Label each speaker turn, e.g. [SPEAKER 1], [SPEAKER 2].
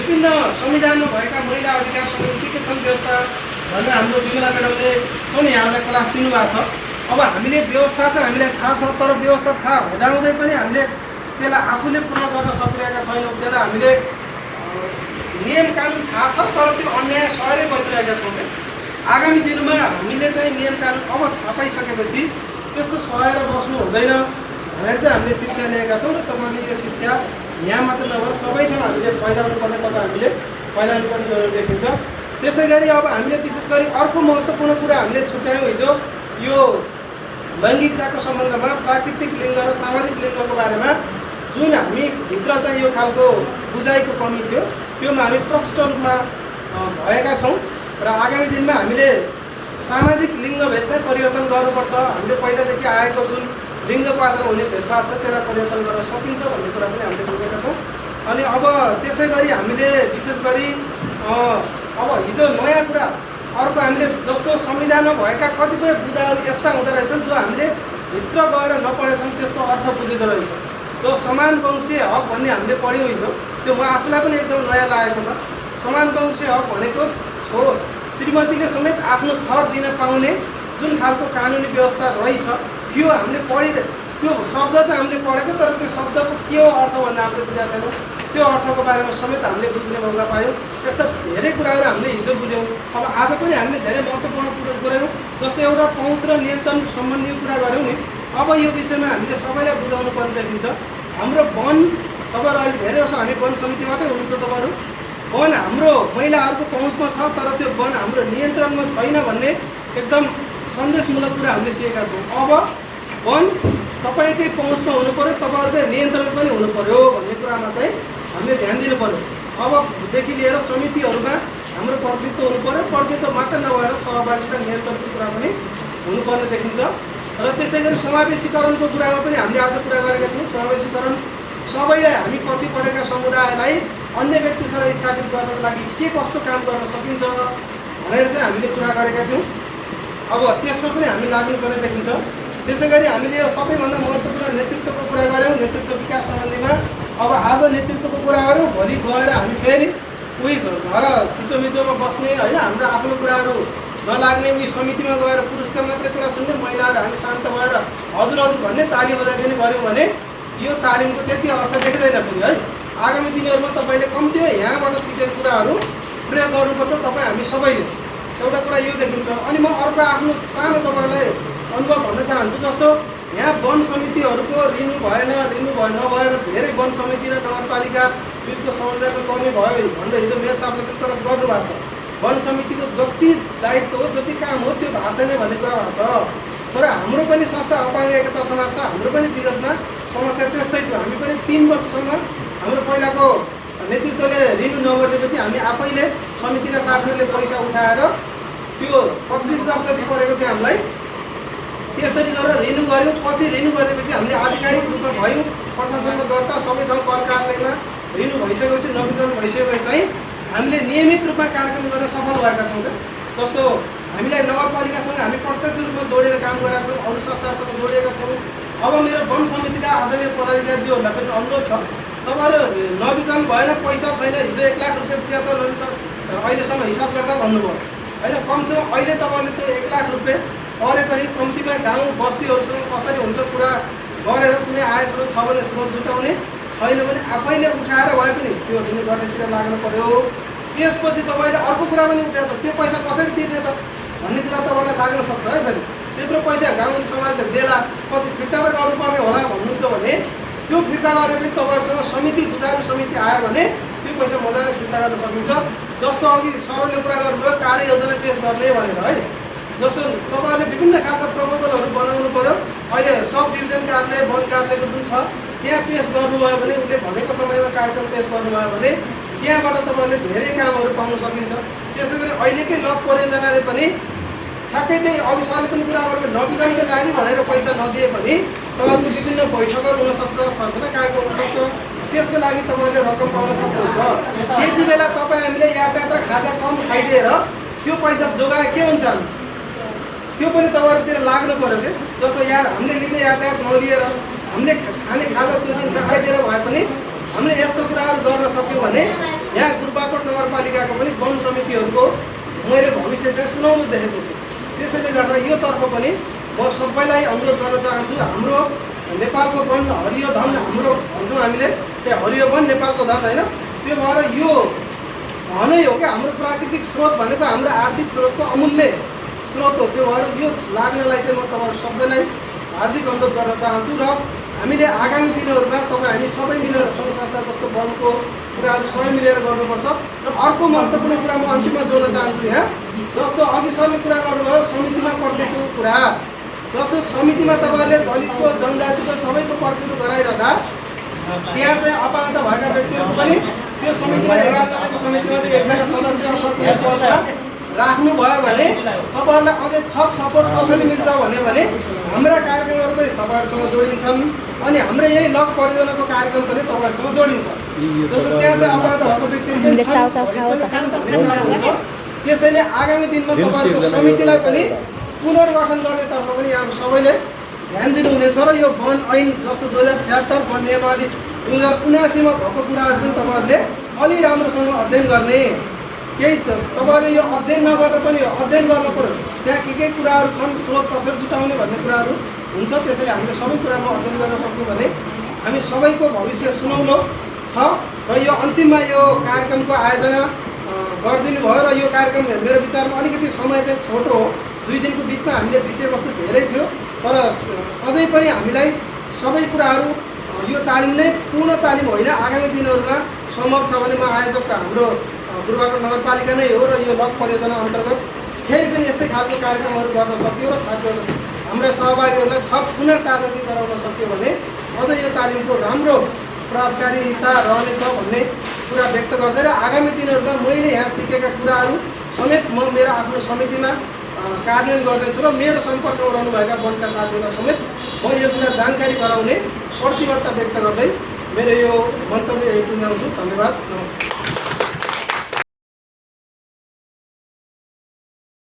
[SPEAKER 1] विभिन्न संविधानमा भएका महिला अधिकार सम्बन्धी के छन् व्यवस्था भनेर हाम्रो विमला म्याडमले पनि यहाँलाई क्लास दिनुभएको छ। अब हामीले व्यवस्था चाहिँ हामीलाई थाहा छ, तर व्यवस्था थाहा हुँदाहुँदै पनि हामीले त्यसलाई आफूले पूर्ण गर्न सकिरहेका छैनौँ। त्यसलाई हामीले नियम कानुन थाहा छ, तर त्यो अन्याय सहेरै बसिरहेका छौँ। आगामी दिनमा हामीले चाहिँ नियम कानुन अब थाहा पाइसकेपछि त्यस्तो सहेर बस्नु हुँदैन भनेर चाहिँ हामीले शिक्षा ल्याएका छौँ। र तपाईँले यो शिक्षा यहाँ मात्र नभएर सबै ठाउँ हामीले फैलाउनु पर्ने हामीले फैलाउनु पर्ने जरुरी देखिन्छ। त्यसै गरी अब हामीले विशेष गरी अर्को महत्त्वपूर्ण कुरा हामीले छुट्यायौँ हिजो यो लैङ्गिकताको सम्बन्धमा प्राकृतिक लिङ्ग र सामाजिक लिङ्गको बारेमा जुन हामी भित्र चाहिँ यो खालको बुझाइको कमी थियो त्योमा हामी प्रष्ट रूपमा भएका छौँ। र आगामी दिनमा हामीले सामाजिक लिङ्गभेद चाहिँ परिवर्तन गर्नुपर्छ। हामीले पहिलादेखि आएको जुन लिङ्गको आधारमा हुने भेदभाव छ त्यसलाई परिवर्तन गर्न सकिन्छ भन्ने कुरा पनि हामीले बुझेका छौँ। अनि अब त्यसै गरी हामीले विशेष गरी अब हिजो नयाँ कुरा अर्को हामीले जस्तो संविधानमा भएका कतिपय बुदाहरू यस्ता हुँदो रहेछन् जो हामीले भित्र गएर नपढेछौँ, त्यसको अर्थ बुझिँदो रहेछ। त्यो समान वंशीय हक भन्ने हामीले पढ्यौँ हिजो, त्यो म आफूलाई पनि एकदम नयाँ लागेको छ। समान वंशीय हक भनेको श्रीमतीले समेत आफ्नो थर दिन पाउने जुन खालको कानुनी व्यवस्था रहेछ थियो हामीले त्यो शब्द चाहिँ हामीले पढेको, तर त्यो शब्दको के हो अर्थ भन्ने हामीले बुझेका छैनौँ। त्यो अर्थको बारेमा समेत हामीले बुझ्ने मौका पायौँ। यस्ता धेरै कुराहरू हामीले हिजो बुझ्यौँ। अब आज पनि हामीले धेरै महत्त्वपूर्ण कुरा गऱ्यौँ, जस्तो एउटा पहुँच र नियन्त्रण सम्बन्धी कुरा गऱ्यौँ नि। अब यो विषयमा हामीले सबैलाई बुझाउनु पर्ने देखिन्छ। हाम्रो वन तपाईँहरू अहिले धेरै जसो हामी वन समितिबाटै हुनुहुन्छ, तपाईँहरू वन हाम्रो महिलाहरूको पहुँचमा छ, तर त्यो वन हाम्रो नियन्त्रणमा छैन भन्ने एकदम सन्देशमूलक कुरा हामीले सिकेका छौँ। अब वन तपाईँकै पहुँचमा हुनु पऱ्यो, तपाईँहरूकै नियन्त्रण पनि हुनु पऱ्यो भन्ने कुरामा चाहिँ हामीले ध्यान दिनु पऱ्यो। अबदेखि लिएर समितिहरूमा हाम्रो प्रतिनिधित्व हुनु पऱ्यो, प्रतिनिधित्व मात्र नभएर सहभागिता नियन्त्रणको कुरा पनि हुनुपर्ने देखिन्छ। र त्यसै गरी समावेशीकरणको कुरामा पनि हामीले आज कुरा गरेका थियौँ। समावेशीकरण सबैलाई हामी पछि परेका समुदायलाई अन्य व्यक्तिसँग स्थापित गर्नको लागि के कस्तो काम गर्न सकिन्छ भनेर चाहिँ हामीले कुरा गरेका थियौँ। अब त्यसमा पनि हामी लाग्नुपर्ने देखिन्छ। त्यसै गरी हामीले यो सबैभन्दा महत्त्वपूर्ण नेतृत्वको कुरा गऱ्यौँ, नेतृत्व विकास सम्बन्धीमा। अब आज नेतृत्वको कुरा गऱ्यौँ, भोलि गएर हामी फेरि उही घर थिचोमिचोमा बस्ने होइन, हाम्रो आफ्नो कुराहरू नलाग्ने, उही समितिमा गएर पुरुषका मात्रै कुरा सुन्ने, महिलाहरू हामी शान्त भएर हजुर हजुर भन्ने ताली बजाइदिने गऱ्यौँ भने यो तालिमको त्यति अर्थ देख्दैन फेरि है। आगामी दिनहरूमा तपाईँले कम्तीमा यहाँबाट सिकेको कुराहरू प्रयोग गर्नुपर्छ तपाईँ हामी सबैले। एउटा कुरा यो देखिन्छ। अनि म अर्को आफ्नो सानो तपाईँलाई अनुभव भन्न चाहन्छु। जस्तो यहाँ वन समितिहरूको रिन्यू नभएर धेरै वन समिति र नगरपालिका बिचको समन्वयको कमी भयो भनेर हिजो मेयर साहबले पनि तरफ गर्नुभएको छ। वन समितिको जति दायित्व हो, जति काम हो त्यो भएको छैन भन्ने कुरा भएको छ। तर हाम्रो पनि संस्था अपाङ्ग एकता समाज छ, हाम्रो पनि विगतमा समस्या त्यस्तै थियो। हामी पनि 3 वर्षसम्म हाम्रो पहिलाको नेतृत्वले रिन्यू नगरिदिएपछि हामी आफैले समितिका साथीहरूले पैसा उठाएर त्यो 25,000 जति परेको थियो हामीलाई, त्यसरी गरेर रिन्यू गऱ्यौँ। पछि रिन्यू गरेपछि हामीले आधिकारिक रूपमा भयौँ, प्रशासनको दर्ता सबै ठाउँ कर कार्यालयमा रिन्यू भइसकेपछि नवीकरण भइसकेपछि चाहिँ हामीले नियमित रूपमा कार्यक्रम गर्न सफल भएका छौँ। जस्तो हामीलाई नगरपालिकासँग हामी प्रत्यक्ष रूपमा जोडेर काम गरेका छौँ, अरू संस्थाहरूसँग जोडिएका छौँ। अब मेरो वन समितिका आदरणीय पदाधिकारीज्यूहरूलाई पनि अनुरोध छ, तपाईँहरू नवीकरण भएन, पैसा छैन, हिजो 1 लाख रुपियाँ पुगेको छ नवीकरण अहिलेसम्म हिसाब गर्दा भन्नुभयो होइन। कमसेकम अहिले तपाईँहरूले त्यो 1 लाख रुपियाँ परे पनि कम्तीमा गाउँ बस्तीहरूसँग कसरी हुन्छ कुरा गरेर कुनै आय स्रोत छ भने स्रोत जुटाउने, छैन भने आफैले उठाएर भए पनि त्यो दिने गर्नेतिर लाग्नु पऱ्यो। त्यसपछि तपाईँले अर्को कुरा पनि उठाएको छ, त्यो पैसा कसरी तिर्ने त भन्ने कुरा तपाईँलाई लाग्न सक्छ है। फेरि त्यत्रो पैसा गाउँले समाजले देला, पछि फिर्ता त गर्नुपर्ने होला भन्नुहुन्छ भने त्यो फिर्ता गरेर पनि तपाईँहरूसँग समिति जुटाउनु समिति आयो भने त्यो पैसा मजाले फिर्ता गर्न सकिन्छ। जस्तो अघि सरले कुरा गर्नुभयो कार्ययोजना पेस गर्ने भनेर है। जस्तो तपाईँहरूले विभिन्न खालका प्रपोजलहरू बनाउनु पऱ्यो। अहिले सब डिभिजन कार्यालय वन कार्यालयको जुन छ त्यहाँ पेस गर्नुभयो भने, उसले भनेको समयमा कार्यक्रम पेस गर्नुभयो भने त्यहाँबाट तपाईँहरूले धेरै कामहरू पाउन सकिन्छ। त्यसै गरी अहिलेकै लक परियोजनाले पनि ठ्याक्कै त्यही अघि सरले पनि कुरा गर्नुभयो, नवीकरणको लागि भनेर पैसा नदिए पनि तपाईँहरूको विभिन्न बैठकहरू हुनसक्छ, साधना कार्यक्रम हुनसक्छ, त्यसको लागि तपाईँहरूले रकम पाउन सक्नुहुन्छ। त्यति बेला तपाईँ हामीले यातायात र खाजा कम खाइदिएर त्यो पैसा जोगाए के हुन्छ, त्यो पनि तपाईँहरूतिर लाग्नु पऱ्यो कि। जस्तो हामीले लिने यातायात नलिएर हामीले खाने खाजा त्यो दिन नखाइदिएर भए पनि हामीले यस्तो कुराहरू गर्न सक्यौँ भने यहाँ गुरुबाकोट नगरपालिकाको पनि वन समितिहरूको मैले भविष्य चाहिँ सुनौलो देखेको छु। त्यसैले गर्दा यो तर्फ पनि म सबैलाई अनुरोध गर्न चाहन्छु, हाम्रो नेपालको वन हरियो धन हाम्रो भन्छौँ हामीले, त्यो हरियो वन नेपालको धन होइन। त्यो भएर यो धनै हो क्या हाम्रो प्राकृतिक स्रोत भनेको हाम्रो आर्थिक स्रोतको अमूल्य स्रोत हो। त्यो भएर यो लाग्नलाई चाहिँ म तपाईँहरू सबैलाई हार्दिक अनुरोध गर्न चाहन्छु र हामीले आगामी दिनहरूमा हामी सबै मिलेर सङ्घ संस्था जस्तो वनको कुराहरू सबै मिलेर गर्नुपर्छ। र अर्को महत्त्वपूर्ण कुरा म अन्तिममा जोड्न चाहन्छु, यहाँ जस्तो अघि सरले कुरा गर्नुभयो समितिमा प्रतिनिधित्वको कुरा, जस्तो समितिमा तपाईँहरूले दलितको जनजातिको सबैको प्रतिनिधित्व गराइरहँदा त्यहाँ चाहिँ अपाहत भएका व्यक्तिहरूको पनि त्यो समितिमा 11 जनाको समितिमा चाहिँ एकजना सदस्य अथवा कुनै पदमा राख्नुभयो भने तपाईँहरूलाई अझै थप सपोर्ट कसरी मिल्छ भने हाम्रा कार्यक्रमहरू पनि तपाईँहरूसँग जोडिन्छन् अनि हाम्रो यही लग परियोजनाको कार्यक्रम पनि तपाईँहरूसँग जोडिन्छ। जस्तो त्यहाँ चाहिँ अपाहत भएको व्यक्तिहरू पनि त्यसैले आगामी दिनमा तपाईँहरूको समितिलाई पनि पुनर्गठन गर्नेतर्फ पनि यहाँ सबैले ध्यान दिनुहुनेछ र यो वन ऐन जस्तो 2076 वन नियमावली 2079 मा भएको कुराहरू पनि तपाईँहरूले अलि राम्रोसँग अध्ययन गर्ने। केही तपाईँहरूले यो अध्ययन नगरेर पनि अध्ययन गर्नु पर्यो, त्यहाँ के कुराहरू छन्, स्रोत कसरी जुटाउने भन्ने कुराहरू हुन्छ। त्यसैले हामीले सबै कुरामा अध्ययन गर्न सक्यौँ भने हामी सबैको भविष्य सुनौलो छ। र यो अन्तिममा यो कार्यक्रमको आयोजना गरिदिनु भयो र यो कार्यक्रम मेरो विचारमा अलिकति समय चाहिँ छोटो हो, 2 दिनको बिचमा हामीले विषयवस्तु धेरै थियो, तर अझै पनि हामीलाई सबै कुराहरू यो तालिम नै पूर्ण तालिम होइन, आगामी दिनहरूमा सम्भव छ भने म आयोजक हाम्रो गुरुबाकोट नगरपालिका नै हो र यो लग परियोजना अन्तर्गत फेरि पनि यस्तै खालको कार्यक्रमहरू गर्न सक्यो र साथीहरू हाम्रा सहभागीहरूलाई थप पुनर्ताजगी गराउन सक्यो भने अझ यो तालिमको राम्रो प्रभावकारिता रहनेछ भन्ने कुरा व्यक्त गर्दै र आगामी दिनहरूमा मैले यहाँ सिकेका कुराहरू समेत म मेरो आफ्नो समितिमा कार्यान्वयन गर्नेछु र मेरो सम्पर्कमा रहनुभएका वनका साथीहरूलाई समेत म यो कुरा जानकारी गराउने प्रतिबद्धता व्यक्त गर्दै मेरो यो मन्तव्य यही टुङ्ग्याउँछु। धन्यवाद, नमस्कार।